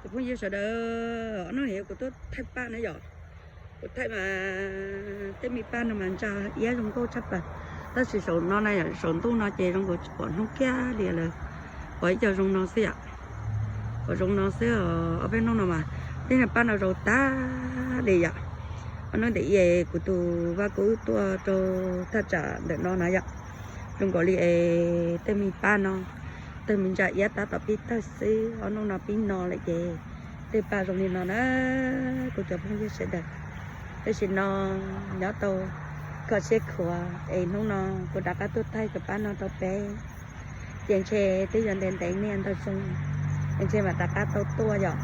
Cov phooj ywg sawv daws, ob hnub no kuv tuaj thaij paj na yom. Kuv thaij mas tej me paj no mas ntsa iab zoo nkauj tshaj plaws. Tab sis saum no na, saum ntuj no ces zoo nkaus tsis pom hnub kiag li lawm. Pom ib co zoo no xwb yom. Pom zoo no xwb os, ob peb hnub no mas tej niag paj no zoo tag li yom. Ob hnub ntawm ib kuv tus vaj kub tuaj rau thaj tsam ntawm no na yom. Zoo nkaus li es tej me paj no, tej me ntsa iab tab tom pib tawg xwb, ob hnub no pib no lawm ces tej paj zoo li no na, kuv cov phooj ywg sawv daws. Tam sim no nyob tau kho siab khuav es hnub no kuv rov qab tuaj thaij cov paj no rau peb. Ces ntshe twb yuav ntev ntev niaj ntau xyoo es ntshe mam rov qab tau tuaj yom.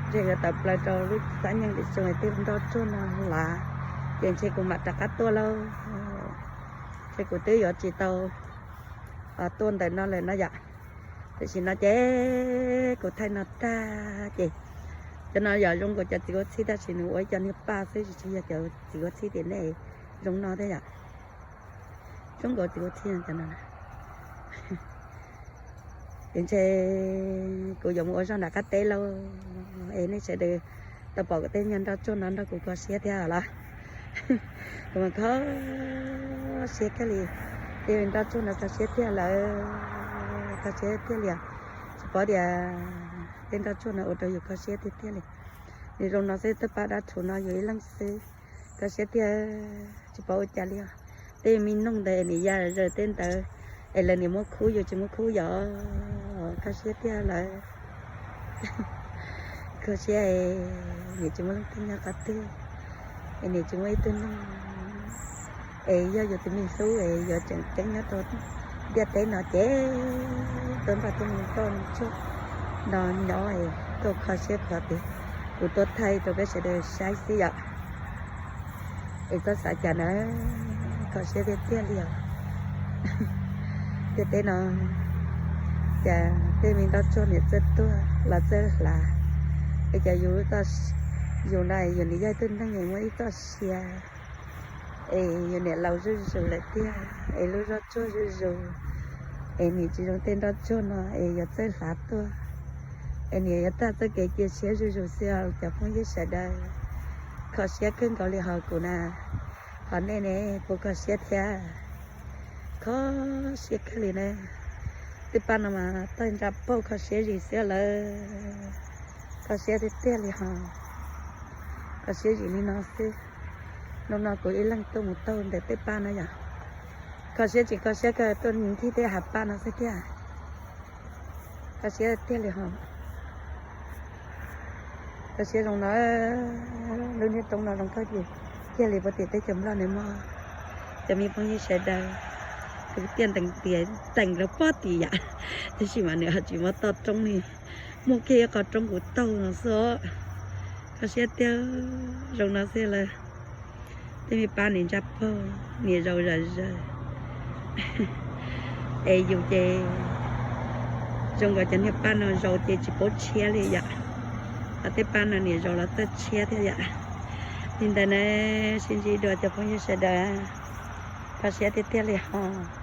Ntshe yuav tawm plaws rau lub xab nyeej tim xyoo es tej nroj tsuag no hlav, ces ntshe kuv mam rov qab tuaj lauj. Ntshe kuv twb yuav tsis tau tuaj ntawm no lawm no yom. Tam sim no ces kuv thaij no tag ces cov no yog zoo nkaus cov txiv huab txhib, tab sis nws ua ib co niag paj xwb, tsis yog cov txiv huab txhib tias nej zoo no thiab yom. Zoo nkaus txiv huab txhib cov no. Ces ntshe kuv yuav mus ua zog nram qab teb lauj, es nej sawv daws tau pom tej nyuag nroj tsuag no nrog kuv kho siab thiab los? Kuv mas kho siab kawg li. Tej nroj tsuag no kho siab tiag lawm, kho siab tiag li os. Tsis paub tias tej nroj tsuag no ua rau yus kho siab tiag tiag li. Nws zoo no xwb, tej paj dab rhuv no yus ib leeg xwb. Kho siab tiag, tsis paub ua cas li os. Tej me noog ntawd es niam ya zaws tej ntawd es lawv niam muab khub, yus tsis muab khub yom. Kho siab tiag lawm. Kho siab es niam tsis muaj leej twg nyob qhov twg, es niam tsis muaj ib tug neeg, es yog yus tus me hlub es yuav tseem ceeb nyob rau ntiaj teb no ces tuaj nrog tej me nroj tsuag no nyob es tuaj kho siab khuav tias kuv tuaj thaij rau peb sawv daws saib xwb yom. Es txhob xav cas na, kho siab tiag tiag li os. Ntiaj teb no cas tej me nroj tsuag niam txawj tuag los txawj hlav, es cas yus, yus no yus niam yog ib tug neeg es muaj ib txoj sia, es yus niam laus zuj zus lawm tiag, es lub zoj tsuag zuj zus, es niam tsis zoo tej nroj tsuag no es yuav txawj hlav tuag, es niam yuav tag txoj kev cia siab zuj zus xwb os cov phooj ywg sawv daws. Kho siab kawg nkaus li hos kuv na, hos nej ne puas kho siab thiab? Kho siab kawg li na. Tej paj no mas tawg ntsa pauj kho siab zim xwb lawm. Kho siab tiag tiag li hos. Kho siab zim li no xwb. Hnub no kuv ib leeg tuaj mus taug ntawm tej paj no yom. Kho siab tsis kho siab kawg tuaj nthij tej hav paj no xwb tiag. Kho siab tiag li hos. Kho siab zoo no, lub niag roob no zoo kawg li. Cia li puag tim teb chaws Nplog nws muaj. Cov me phooj ywg sawv daws, kuv tiaj ntees tias teem rau puag tim yam, tab sis mas nws ho tsis muaj toj roob li, muaj kiag ib qho roob kuv taug no xwb. Kho siab tiag, zoo no xwb lawm. Tej me paj niam ntsa pauj, niam zaus zom zaws. Es yus ces zoo nkaus cov niag paj no zaus ces tsis paub tshiab li yom. Ho tej paj no niam zaus los txawj tshiab thiab yom. Li ntawd na, sib ntsib dua cov phooj ywg sawv daws, kho siab tiag tiag li hos.